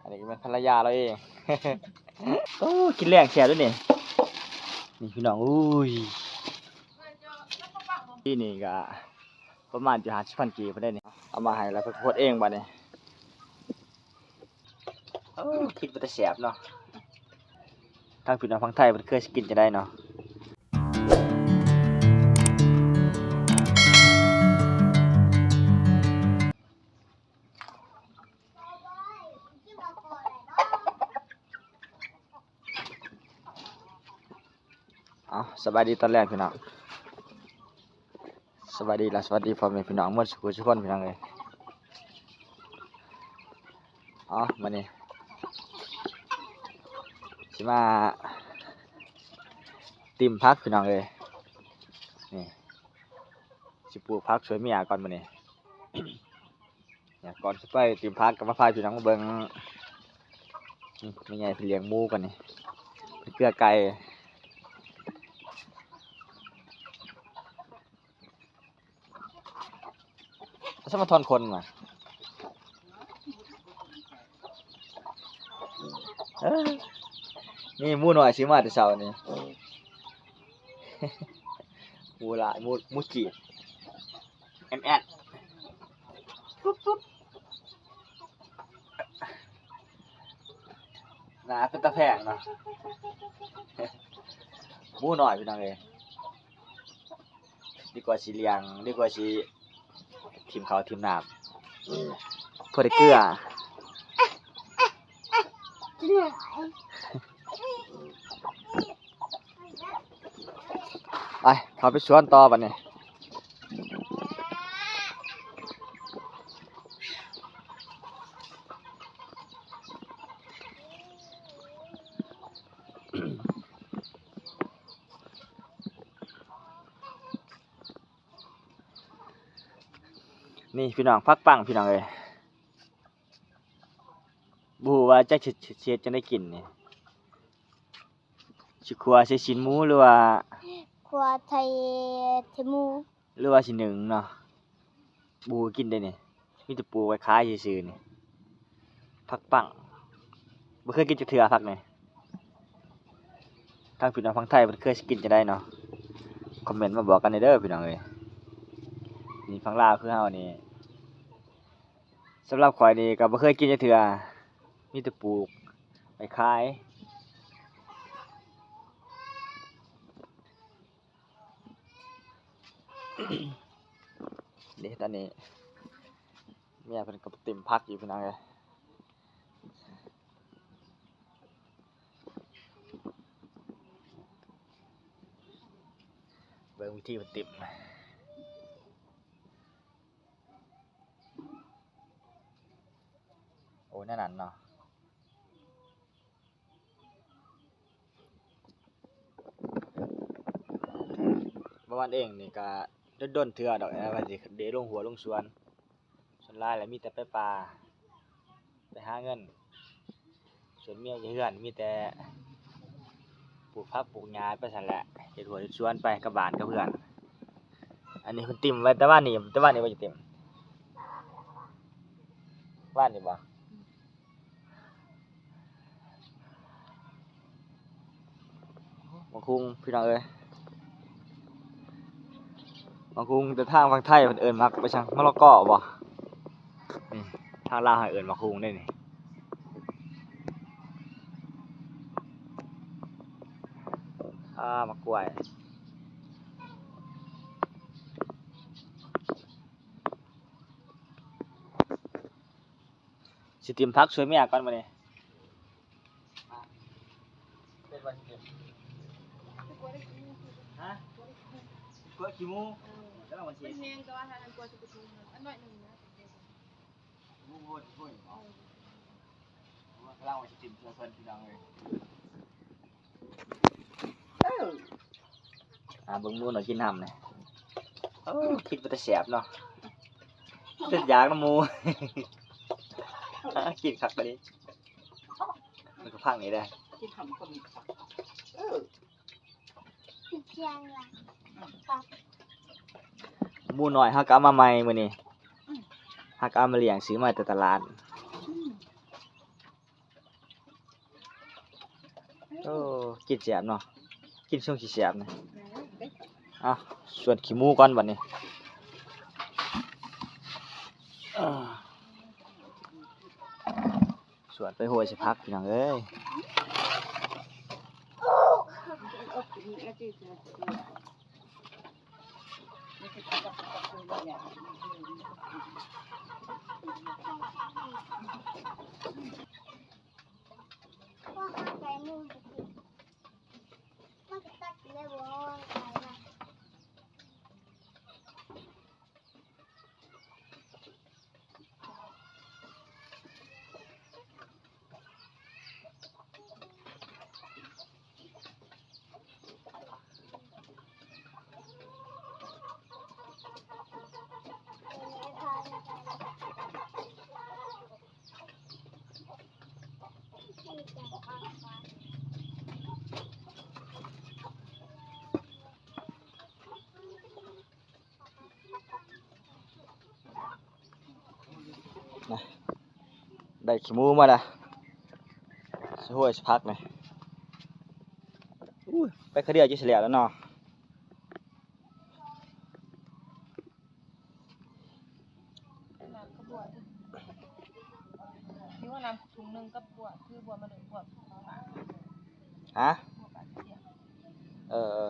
ອັນນີ້ກໍແມ່ນພັນລະຍາລາວເອງ. ໂອ້ ກິນແລງແຊບເດ້ນີ້. ນີ້ພີ່ນ້ອງ ໂອ້ຍ ນີ້ກະປະມານຢູ່ຫ້າສິບພັນກີບພຸ້ນເດ້ນີ້. ເອົາມາໃຫ້ແລ້ວເພິ່ນກໍຫົດເອງບາດນີ້. ໂອ້ ກິນເປັນຕາແຊບເນາະ. ທາງພີ່ນ້ອງຝັ່ງໄທເພິ່ນເຄີຍຊິກິນຈັ່ງໃດເນາະ. ເອົາ ສະບາຍດີຕອນແລງພີ່ນ້ອງ. ສະບາຍດີ ແລະ ສະຫວັດດີພໍ່ແມ່ພີ່ນ້ອງໝົດສູ່ຜູ້ສູ່ຄົນພີ່ນ້ອງເອີຍ. ເອົາ ມື້ນີ້ຊິມາຕິ່ມຜັກພີ່ນ້ອງເອີຍ. ນີ້ ຊິປູກຜັກຊ່ວຍເມຍກ່ອນມື້ນີ້. ກ່ອນຊິໄປຕິ່ມຜັກ ກໍມາພາພີ່ນ້ອງມາເບິ່ງ ນີ້ ແມ່ໃຫຍ່ເພິ່ນລ້ຽງໝູກ່ອນນີ້ ເພິ່ນເກືອໄກ່. ສະມາທອນຄົນມາ ເອີ ນີ້ໝູນ້ອຍຊື້ມາແຕ່ເຊົ້ານີ້. ໝູຫຼາຍ ໝູ ໝູຈີບ ແອມແອດ ໜ້າເປັນຕາແພງເນາະ. ໝູນ້ອຍພີ່ນ້ອງເອີຍ. ດີກວ່າຊິລ້ຽງ ດີກວ່າຊິຖິ້ມເຂົ້າຖິ້ມນ້ຳ ພໍໄດ້ເກືອ. ໄປ ເຂົ້າໄປສວນຕໍ່ບາດນີ້. ນີ້ພີ່ນ້ອງ ຜັກປັ້ງພີ່ນ້ອງເອີຍ. ບໍ່ຮູ້ວ່າຈະເຮັດ ເຮັດ ເຮັດຈັ່ງໃດກິນນີ້. ຊິຂົ້ວໃສ່ຊີ້ນໝູ ຫຼືວ່າ ຂົ້ວໃສ່ ໃສ່ໝູ ຫຼືວ່າຊິໜຶ້ງເນາະ. ບໍ່ຮູ້ກິນເດ້ນີ້ ມີແຕ່ປູກໄວ້ຂາຍຊື່ໆນີ້. ຜັກປັ້ງ ບໍ່ເຄີຍກິນຈັກເທື່ອຜັກນີ້. ທາງພີ່ນ້ອງຝັ່ງໄທເພິ່ນເຄີຍຊິກິນຈັ່ງໃດເນາະ ຄອມເມັນມາບອກກັນແດ່ເດີພີ່ນ້ອງເອີຍ. ນີ້ຝັ່ງລາວຄືເຮົານີ້ ສຳລັບຂ້ອຍນີ້ກໍບໍ່ເຄີຍກິນຈັກເທື່ອ ມີແຕ່ປູກໄວ້ຂາຍ. ເດ້ ຕອນນີ້ເມຍເພິ່ນກໍໄປຕິ່ມຜັກຢູ່ພີ່ນ້ອງເອີຍ. ເບິ່ງວິທີເພິ່ນຕິ່ມ. ໂອ້ ແນວນັ້ນເນາະ. ບ່າວວັນເອງນີ້ກະດົນໆເທື່ອດອກ ວ່າຊິເດລົງຮົ້ວລົງສວນ. ສ່ວນຫຼາຍແລ້ວມີແຕ່ໄປປ່າ ໄປຫາເງິນ. ສ່ວນເມຍຢູ່ເຮືອນມີແຕ່ປູກຜັກປູກຫຍ້າໄປຊັ້ນແຫຼະ ເຮັດຮົ້ວເຮັດສວນໄປກັບບ້ານກັບເຮືອນ. ອັນນີ້ເພິ່ນຕິ່ມໄວ້ແຕ່ວານນີ້ ແຕ່ວານນີ້ບໍ່ໄດ້ຕິ່ມ ວານນີ້ບໍ່? ໝາກຫຸ່ງພີ່ນ້ອງເອີຍ ໝາກຫຸ່ງ ແຕ່ທາງຝັ່ງໄທເພິ່ນເອີ້ນໝາກ ໄປຈັ່ງ ມະລະກໍບໍ່? ນີ້ ທາງລາວເຮົາເອີ້ນໝາກຫຸ່ງເດ້ນີ້. ອ່າ ໝາກກ້ວຍ. ຊິຕິ່ມຜັກຊ່ວຍເມຍກ່ອນມື້ນີ້. ເຮັດວ່າຊິຕິ່ມ ຮະ? ກົວຂີ້ໝູ ກຳລັງວ່າຊິ ມັນແຮງ ແຕ່ວ່າຖ້າອັນກົວຊິໄປທຸ່ມ ອັນໜ້ອຍໜຶ່ງນະ ໝູໂພດໂພດ ກຳລັງວ່າຊິຕິ່ມຊ່ວຍເພິ່ນ ພີ່ນ້ອງເອີຍ. ເອີ ອ່າ ເບິ່ງໝູໜ້ອຍກິນນ້ຳນີ້. ໂອ້ ກິນເປັນຕາແຊບເນາະ ເປັນຢາກນຳໝູ ກິນຄັກກະດີ. ມັນກໍພັງນີ້ແຫຼະ ກິນຄຳກໍມີ ເອີ ໝູນ້ອຍເຮົາກໍເອົາມາໃໝ່ມື້ນີ້ ເຮົາກໍເອົາມາລ້ຽງ ຊື້ມາແຕ່ຕະຫຼາດ. ໂອ້ ກິນແຊບເນາະ ກິນຊົງຊິແຊບນະ. ເອົາ ສວນຂີ້ໝູກ່ອນບັດນີ້ ສວນໄປຫ້ວຍໃສ່ຜັກ ພີ່ນ້ອງເອີຍ. ນະ ໄດ້ຂີ້ໝູມາລະ ຊິຫ້ວຍຊິຜັກນີ້. ອຸ້ຍ ໄປຄະເດືອຢູ່ຊິແລ້ວລະເນາະ. ນ້ຳກະບວດ ຖືວ່ານ້ຳຖົງໜຶ່ງກັບບວດ ຄືບວດມາເລີຍ ບວດ ຮະ? ບວດກະເສຍ ເອີ ເອີ.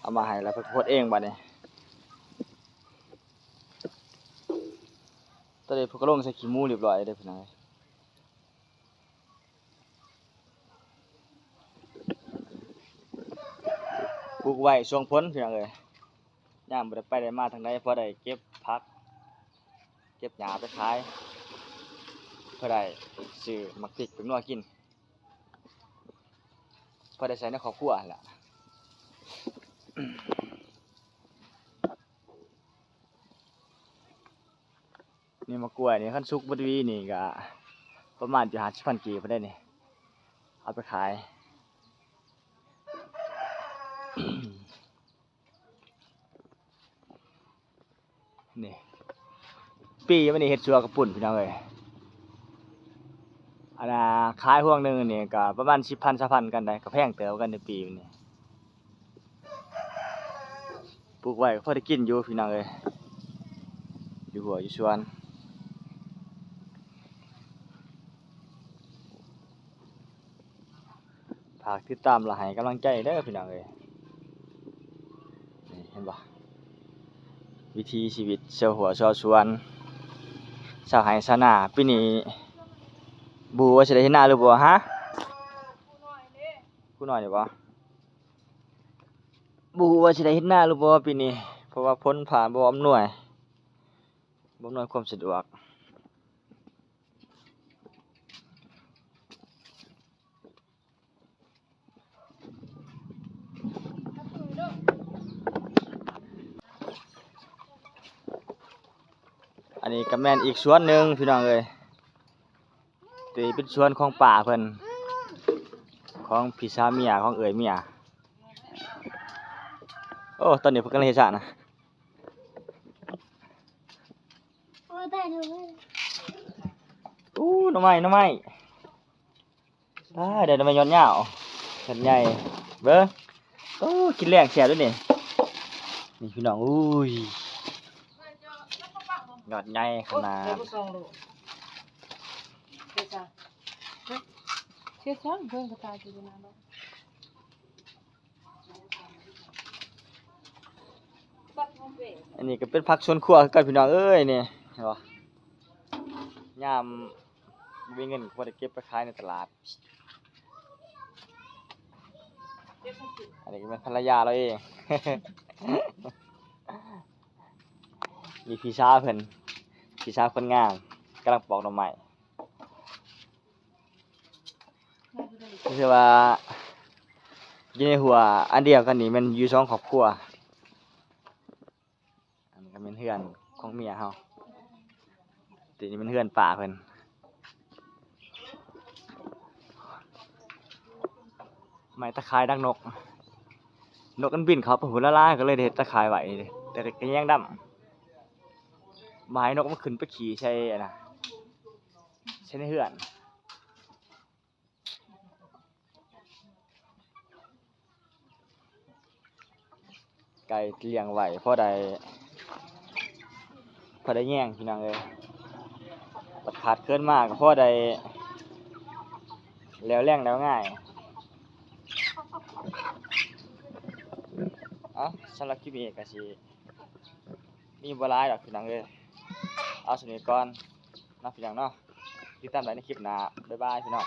ເອົາມາໃຫ້ແລ້ວເພິ່ນກໍຫົດເອງບາດນີ້. ຕອນນີ້ເພິ່ນກໍລົງໃສ່ຂີ້ໝູຮຽບຮ້ອຍແລ້ວເດີພີ່ນ້ອງເອີຍ. ປູກໄວ້ຊ່ວງຝົນພີ່ນ້ອງເອີຍ ຍາມບໍ່ໄດ້ໄປໄດ້ມາທາງໃດ ພໍໄດ້ເກັບຜັກ ເກັບຫຍ້າໄປຂາຍ ພໍໄດ້ຊື້ໝາກພິກແປ້ງນົວກິນ ພໍໄດ້ໃຊ້ໃນຄອບຄົວຫັ້ນລະ. ນີ້ໝາກກ້ວຍນີ້ ຄັນສຸກເບິດຫວີນີ້ກະປະມານຢູ່ຫ້າສິບພັນກີບພຸ້ນເດ້ນີ້ ເອົາໄປຂາຍ. ນີ້ ປີມານີ້ເຮັດສົວນເຂົ້າປຸ້ນພີ່ນ້ອງເອີຍ. ອັນນ່າ ຂາຍພວງໜຶ່ງນີ້ກະປະມານສິບພັນ ຊາວພັນກັນໄດ໋ ກະແພງເຕີບກັນໃນປີນີ້. ປູກໄວ້ກໍພໍໄດ້ກິນຢູ່ພີ່ນ້ອງເອີຍ ຢູ່ຮົ້ວຢູ່ສວນ. ຝາກຕິດຕາມ ແລະ ໃຫ້ກຳລັງໃຈເດີພີ່ນ້ອງເອີຍ. ນີ້ເຫັນບໍ່ ວິຖີຊີວິດຊາວຮົ້ວຊາວສວນ ຊາວໄຮ່ຊາວນາ. ປີນີ້ບໍ່ຮູ້ວ່າຊິໄດ້ເຮັດນາຫຼືບໍ່ ຮະ? ຜູ້ນ້ອຍນີ້ບໍ່? ບໍ່ຮູ້ວ່າຊິໄດ້ເຮັດນາຫຼືບໍ່ປີນີ້ ເພາະວ່າຝົນຟ້າບໍ່ອຳນວຍ ບໍ່ອຳນວຍຄວາມສະດວກ. ອັນນີ້ກໍແມ່ນອີກສວນໜຶ່ງພີ່ນ້ອງເອີຍ. ໂຕນີ້ເປັນສວນຂອງປ້າເພິ່ນ ຂອງພີ່ສາວເມຍ ຂອງເອື້ອຍເມຍ. ໂອ້ ຕອນນີ້ເພິ່ນກຳລັງເຮັດສະນະ. ໂອ້ ໜໍ່ໄມ້ ໜໍ່ໄມ້. ອ້າ ໄດ້ໜໍ່ໄມ້ຍອດຍາວ ຍອດໃຫຍ່ ເບິ່ງ. ໂອ້ ກິນແລງແຊບເດ້ນີ້ ນີ້ພີ່ນ້ອງ. ອຸ້ຍ ຍອດໃຫຍ່ຂະໜາດ. ໂອ້ຍ ໄດ້ບໍ່ສອງໂລ ເຮັດຊະ ເຮັດຊະ ເບິ່ງກະຕາຢູ່ນະ. ອັນນີ້ກໍເປັນຜັກສວນຄົວຄືກັນພີ່ນ້ອງເອີຍ ນີ້ເຫັນບໍ່ ຍາມບໍ່ມີເງິນກໍບໍ່ໄດ້ເກັບໄປຂາຍໃນຕະຫຼາດ. ອັນນີ້ກໍແມ່ນພັນລະຍາລາວເອງ ນີ້ພີ່ສາວເພິ່ນ ພີ່ສາວຄົນງາມ ກຳລັງປອກໜໍ່ໄມ້. ຄືວ່າຢູ່ໃນຮົ້ວອັນດຽວກັນນີ້ແມ່ນຢູ່ສອງຄອບຄົວ. ອັນນີ້ກໍແມ່ນເຮືອນຂອງເມຍເຮົາ ນີ້ແມ່ນເຮືອນປ້າເພິ່ນ ໄມ້ຕາຂ່າຍດັກນົກ ນົກມັນບິນເຂົ້າໄປພຸ້ນລະຫຼາຍ ກໍເລີຍໄດ້ເຮັດຕາຂ່າຍໄວ້ນີ້ເດ້ ແຕ່ກໍແຍງດຳ ບໍ່ໃຫ້ນົກມັນຂຶ້ນໄປຂີ້ໃສ່ອັນນະ ໃສ່ໃນເຮືອນ. ໄກ່ລ້ຽງໄວ້ພໍໄດ້ ພໍໄດ້ແຍງພີ່ນ້ອງເອີຍ ບັດຂາດເຂີນມາກໍພໍໄດ້ແລ້ວແລງແລ້ວງ່າຍ. ເອົ້າ ສຳລັບຄລິບນີ້ກໍຊິມີບໍ່ຫຼາຍດອກພີ່ນ້ອງເອີຍ ເອົາສ່ຳນີ້ກ່ອນເນາະພີ່ນ້ອງເນາະ ຕິດຕາມໄດ້ໃນຄລິບໜ້າ ບາຍບາຍພີ່ນ້ອງ.